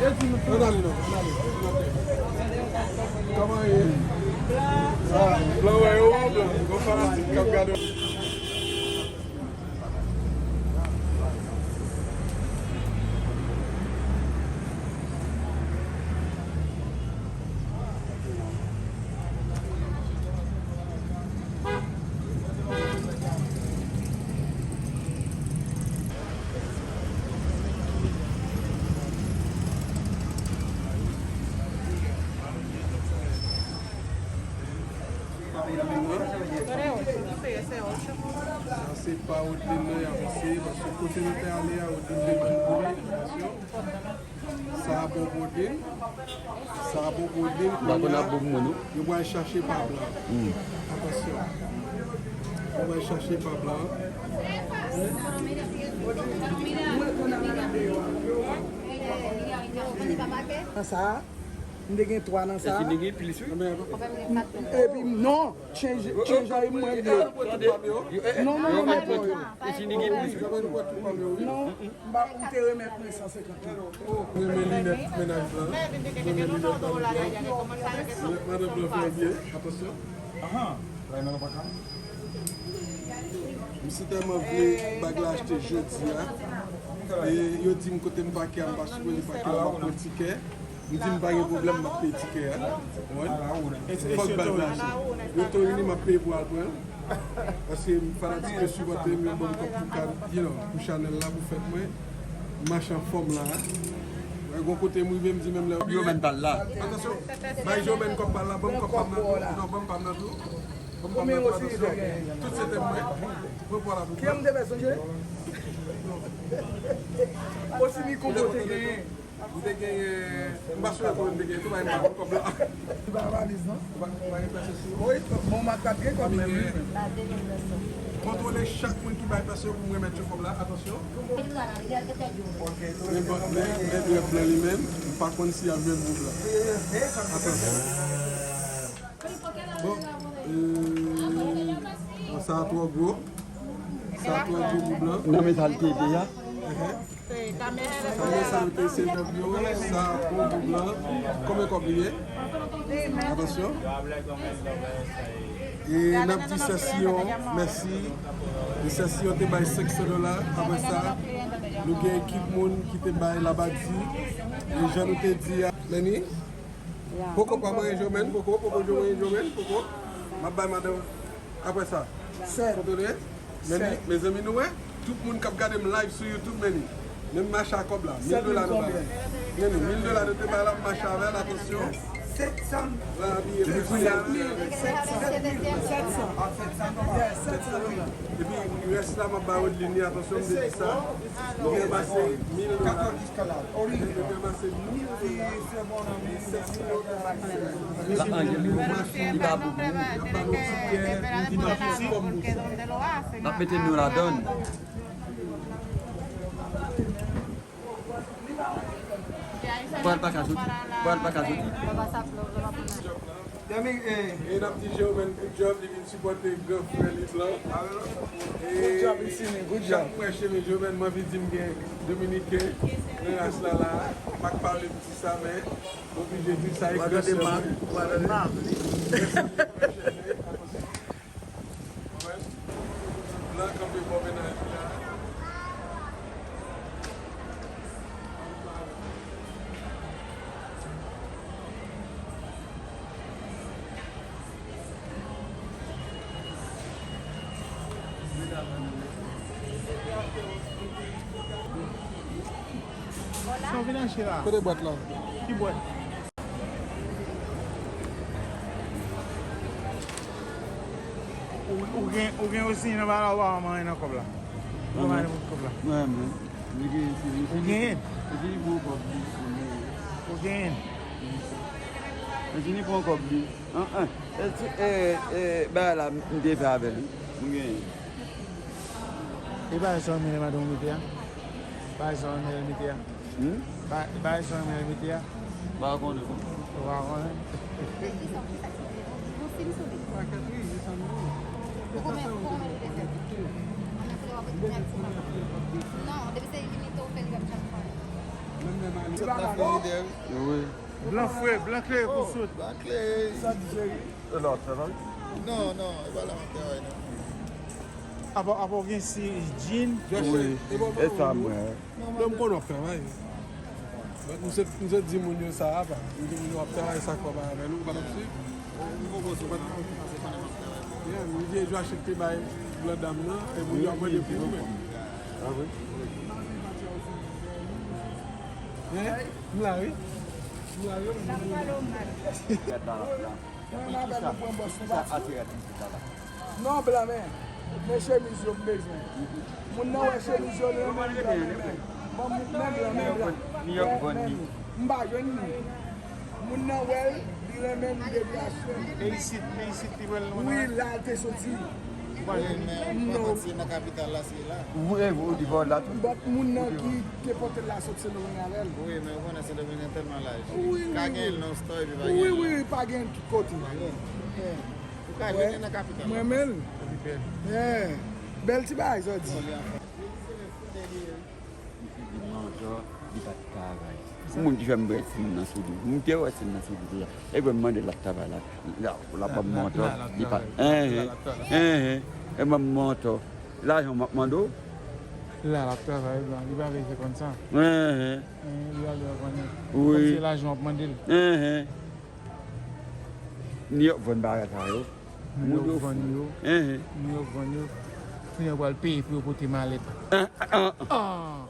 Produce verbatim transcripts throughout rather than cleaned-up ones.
Ann ale non, ann ale. Kòman ye? Ah, blan wè yo, blan. Gon fanatik k ap gade. Sa se pa Odlin nan y ap eseye, paske kote nou te ale a, Odlin te ban nou enfòmasyon. Sa a bon pou Odlin. Sa a bon pou Odlin. Kounye a, yo pral chache pa blan. Atansyon. Yo pral chache pa blan. Nan sa a, m te gen twa nan sa a. Epi non, change, change a e mwen li ye. Non, non, non, non, non. Non, m pa, ou te remèt mwen san senkant. Mwen renmen linèt mennaj blan. Mwen renmen linèt blan. Linèt madanm blan fè byen. Atansyon. Ahan. M si tèlman vle bag la achte jodi a. E yo di m kote m pake a, m pa sipoze pake la, m ap pran tikè. M di m pa gen pwoblèm, m ap peye tikè a. Ou konprann? Fòk bag la achte. Yo tou vini, m ap peye pou al pran l. Paske m fanatik yo sipòte m, yo ban m kòb pou ka, you know, pou chanèl la, pou fèt mwen. M mache anfòm la. Wè, gon kote m rive, m di menm lè. Yo menm pral la. Atansyon, bay Jewomèn kòb pa l la, ban m kòb pa m nan tou. Non, ban m pa m nan tou. Ban m pa m nan tou, atansyon. Tout se tèm mwen. Pran pa w la pou mwen. Kiyè m te fè sonje? Osi mi konbo te genyen. M te genyen, m pa sonje konbyen m te genyen tou, men m pa konn kòb la. Li pa valiz, non? Ou pa, ou pa gen pèse sou ou? Wi, bon, m ap gade gen kòb menm, wi. Kontwole chak moun ki bay pèse yo pou m remèt yo kòb la. Atansyon. Men, men, men, men drèd blan li menm, m pa konn si y ap jwenn pou blan. Atansyon. Bon, euh, bon, sa a twò gwo. Sa a twò gwo pou blan. Nan men sa l te ye a. Sa men sa l te se nèg yo, sa a gwo pou blan. Konbyen kòb li ye? Atansyon. E n ap di Sè Siyon mèsi. E Sè Siyon te bay senk san dola. Apre sa, nou gen ekip moun ki te bay Labadi. E jan nou te di a, Leni, poko pa manyen Jewomèn, poko, poko Jewomèn, Jewomèn, poko. M ap bay madanm apre sa. Kontwole. Meni, mezanmi, nou wè? Tout moun k ap gade m live sou YouTube, meni. Menm mache a kòb la, mil dola nou bay. Meni, mil dola nou te bay la, m mache avè l, atansyon. Sèt san. La, abiye. Epi kounye a, sèt san. Sèt san. Epi rès la, m ap bay Odlin li, atansyon, m te di sa. Nou gen pase mil dola. L ap anyen li, li pa pou pou. L ap mete nou ladann. Pral pa ka soti. Pral pa ka soti. Demi, eh. E n ap di Jewomèn good job, li vin sipòte gran frè li blan. E good job, Isini, good job. Chak m wè cheve Jewomèn, m anvi di m gen Dominiken nan ras la la. M pa k pale m di sa, men m oblije di sa, e gran sè mwen. Mèsi, gran sè mwen. Blan kanpe bò mennaj li a. Sa w vin achte la? Kote bwat la? Ki bwat? Ou, ou gen, ou gen osi nan bagay la, ou pa manyen nan kòb la. Ou pa manyen nan kòb la. Mwen, mwen. Ou genyen? Ou genyen? Ou genyen? An, an. E, ti, e, e, bagay la, m te fè avè l, wi. M gen. E bagay sa w renmen lè madanm ou mete a? Bagay sa w renmen lè l mete a? Hmm? Ba-, bagay sa w renmen lè l mete a? M pa konnen, non. Ou pa konnen? Non, depi se imite w fè, li p ap janm fè. Wi. Blan fre, blan klere pou sot. Blan klere. Sa di cheri? Non, non, e pa la m ap travay non. Apa, apa w gen si Jean? Wi, e sa mwen. Non, m konn w ap travay. But m sot, m sot di moun yo sa apa. M di moun yo w ap travay sa k pa bay avè nou, ou pa t ap swiv? M poko sou, m pase konnen m ap travay. Yeah, m di Jwachi te bay blan dam nan, e moun yo ap mande pou ou menm. Ah wi? Hein? M la wi. M la wi. L ap pale w mal. Mwen m avè nou pran bòs nou pati. Non, blan, men, men chemiz yo m bezwen. Moun nan wè chemiz yo, li renmen m, blan, men, men. Ban m, men, blan, men, blan. Men, men, m pa jwenn li. Moun nan wè l, li renmen m depi achte m. E isit, e isit li pral nan. Wi, la l te soti. Wi, men ou kontan si nan kapital la, se la. Ou, e, ou di bò la tou. But moun nan ki te pote l la sot Sendomeng avè l. Wi, men ou konnen Sendomeng tèlman laj. Wi, wi, wi. Ka gen l nan yon store epi pa gen l. Wi, wi, pa gen l tout kote. Pa gen. Yeah. Ou ka jwenn li nan kapital la. Mwen menm. Li bèl. Yeah. Bèl ti bagay sa w di. Misye di mantò, li pa t travay. Moun ki fè m wè si m nan soudou. M te wè si m nan soudou la. Epi m mande l ap travay la. La, la ban m mantò. Li pa. Enhen. Enhen. E ban m mantò. Lajan m ap mande w. La, l ap travay, blan. Li pa vle fè konn sa. Enhen. Enhen, li pa vle fè konnen. Wi. Kòm se lajan w ap mande l. Enhen. Ni yo vann bagay sa yo. Moun yo vann yo. Enhen. Moun yo vann yo. Kounye a yo pral peye pou yo pote malèt. Ah, ah, ah. Ah.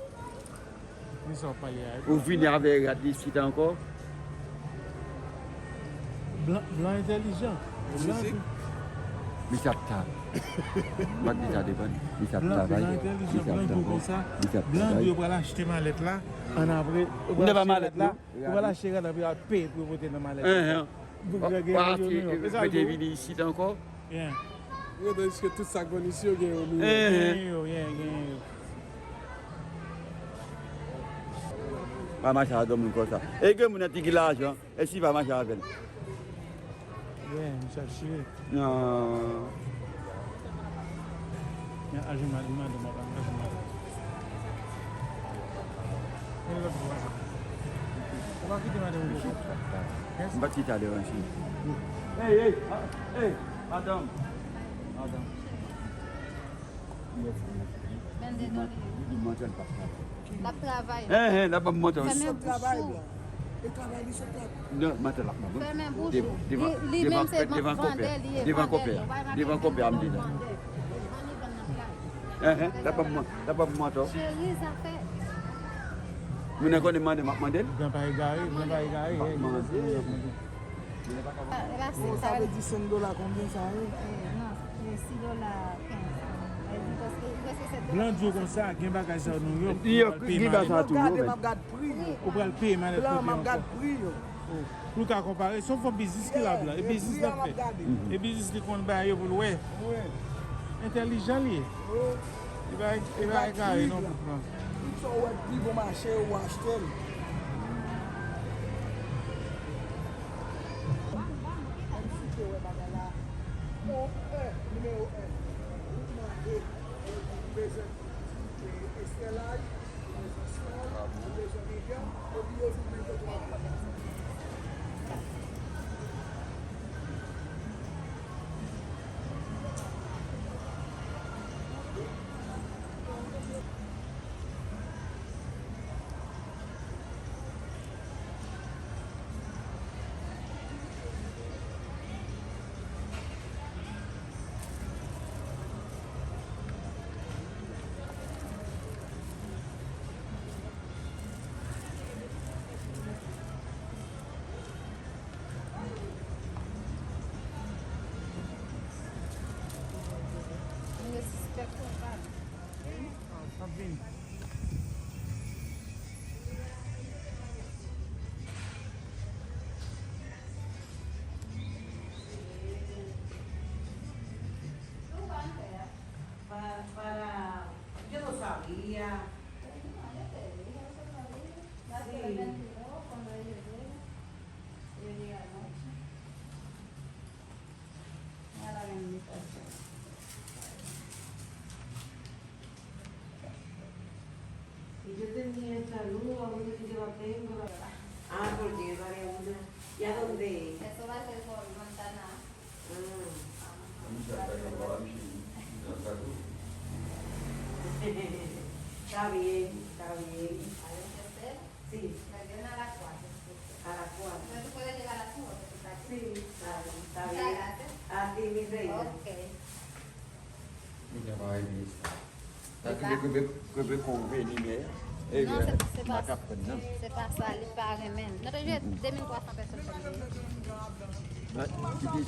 Men sa w ap pale a. Ou vini avè rad isit ankò? Blan, blan entèlijan. Blan. Misye ap travay. M ap di sa devan. Misye ap travay. Blan entèlijan, blan gwo konsa. Misye ap travay. Blan di yo pral achte malèt la. Ann apre, yo pral achte malèt la. Ou pral achte rad la, epi w ap peye pou yo pote nan malèt. Enhen. Pou w gen yo, yo, yo. Mete vini isit ankò. Yo, tandiske tout sa k vann isi yo gen yo, nou. Enhen. Gen yo, gen, gen yo. Pa mache a dòmi konsa. E gen moun nan ki gen lajan, e si pa mache avè l. Yeah, misye ap chire. Non. Men ajouma, li mande mwen pa ajouma. Men lòt bò a. Ou pa kite madanm ou poko. Yes. M pa kite a devan si. Hey, hey, ah, hey, madanm. Madanm. Yes. L ap travay. L ap travay. Enhen, l ap ban m mantò. Fèmen bouch ou. E travay li sot la. Non, mantò l ap ban mwen. Fèmen bouch ou. Devan, li menm se devan, vandè li ye, devan konpè a. Devan konpè a, m di la. Enhen, l ap ban m, l ap ban m mantò. Cheri, zafè. Moun nan konnen mande, m ap mande l. Gran pa egare, gran pa egare. M ap mande. Bon, sa vle di senk dola konbyen sa ye? Eh, non, eh, sis dola kenz. Blan di w konsa, gen bagay sa New York, ou pral peye malèt. M ap gade, m ap gade pri yo. Ou pral peye malèt. Blan, m ap gade pri yo. Pou w ka konpare, se yon fòm biznis ki la, blan. E biznis l ap fè. E biznis li konn bay yo pou l wè. Entèlijan li ye. Li pa, li pa egare non pou pran. Tout sa w wè k pi bon mache, ou achte l. Menm si w te wè bagay la, o en, nimewo en, ou mande, ou bezwen, e, estèlaj, ou bezwen sòl, ou bezwen midyòm, epi yo vin mete twa bagay sa. Saludos, a uno que lleva tengo. Ah, porque para una. ¿Y a dónde? Eso va a ser por Montana. Ah. Está bien, está bien. Sí. A las cuatro. Pero tú puedes llegar a las nueve, tú estás aquí. Sí, está bien, está bien. Muchas gracias. A ti, mi reina. Ok. Mwen pa renmen sa. Sa ki vle kebe, kebe konveni, men, e, non, se, se pa, m pa t ap konn, non. Se pa sa, li pa renmen. Nou te jwe de mil twa san pèsòn konn li. Ba, li te,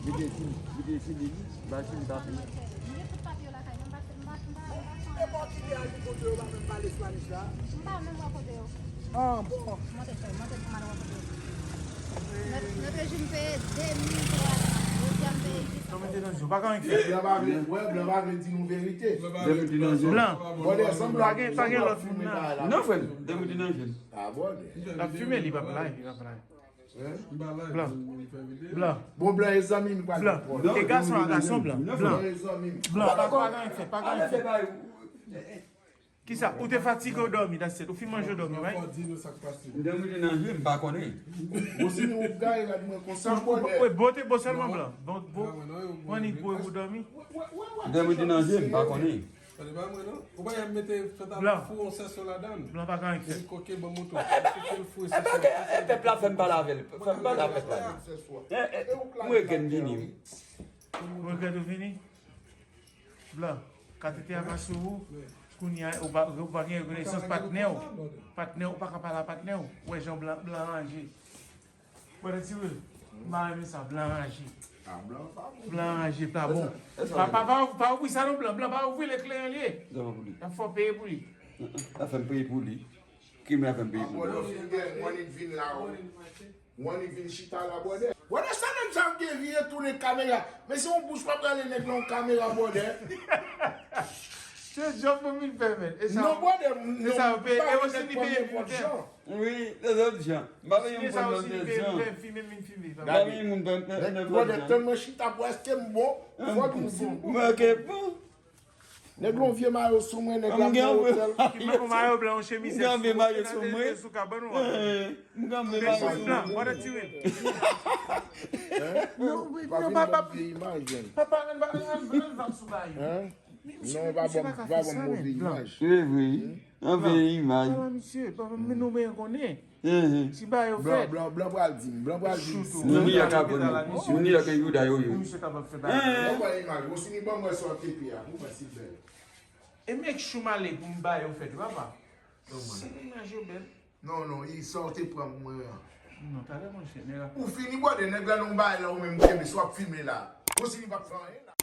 li te fini, li te fini, li ba fini pa peye. M gen tout papye yo lakay mwen, m pa, m pa, m pa, m pa. E bò ki te al pou kote yo pa menm pale Spanish la? M pa menm wè kote yo. Ah, bon. Monte fè, monte pou m al wè kote yo. Nou, nou te jwenn peye de mil twa san. Yo di a m peye uit san. Sa mete nan zye w, pa ka anyen fè. Blan pa vle, wè, blan pa vle di nou verite. Blan. Bòdè, sanble, pa gen, pa gen lòt moun la. Non, frè m, de mil twa san. Ah, bòdè. L ap fimen, li p ap live, li p ap live. Hein? Blan. Blan. Bon, blan e zanmi m, pa gen pwoblèm. E gason a gason, blan. Blan. Blan e zanmi m. Blan, pa, pa gen anyen fè, pa gen anyen fè. Kisa? Ou te fatige, ou dòmi, that's it. Ou fin manje, ou dòmi, right? M te moute nan je, m pa konnen. Ou si nou gaye rad mwen konsa, bòdè. Wi, bo te bo sèlman, blan. Bon, bo, pran ni bo e pou dòmi. M te moute nan je, m pa konnen. Tande pa mwen non. Ou pa janm mete fè ta fou yon sèso ladan. Blan pa gen anyen fè. Li koke ban moto. Li koke l fou e sèso. Pèp la fè m pale avè l. Fè m pale avè pèp la. Mwen gen vini. Mwen gen vini. Blan, katete a pa sou ou. Kounye a, ou pa, ou pa gen rekonesans patnè w. Patnè w, ou pa ka pale a patnè w. Ou wè jan blan, blan ranje. Bòdè Ti Wil, m pa renmen sa, blan ranje. Ah, blan pa bon. Blan ranje pa bon. Pa, pa, pa, pa ouvri sa non, blan. Blan pa ouvri, le kleyon li ye. L ap fè w peye pou li. L ap fè m peye pou li. Ki m ap fè m peye pou li? Bòdè, ou fin gen, ou annik vin la, ou annik vin chita la, bòdè. Bòdè, sa nèg sa ap gen vire tounen kamera. Men se yon bouch pa prale nèg nan yon kamera, bòdè. Se djòb pou vin fè, men. E sa, non, bòdè, e sa yo peye, e osi li peye pou tè. Wi, lòt jan. M pa vle yon pran lòt jan. M pa vle moun pran lòt jan. Bòdè, tèlman chita pou èske m bon, fòk m di m bon. Mwen ke bon. Nèg la yon vye mayo sou mwen, nèg la pran otèl. Ki mayo blan, yon chemiz. M gen yon vye mayo sou mwen. M gen yon vye mayo sou mwen. Bòdè Ti Wil. Non, non, pa, pa, pa, pa, pa, pa, pa, pa, pa, Non, pa ban m, pa ban m move imaj. Wi, wi. Anpil imaj. Papa misye, papa, men nou byen konnen. Ti bagay yo fèt. Blan, blan, blan pral di m, blan pral di m. New York abòne. New York e Yuda yo yo. Misye kapab fè bagay. Blan pral imaj. Wosini ban mwen sa w te pi a pou mwen silvouplè. E make sure m ale pou m ba yo fèt, papa. Se imaj yo bèl. Non, non, e sa w te pran pou mwen an. Non, talè monchè, nèg la. Ou fini bòdè, nèg la nan yon bagay la, ou menm kenbe, sa w ap fimen la. Wosini p ap fè anyen la.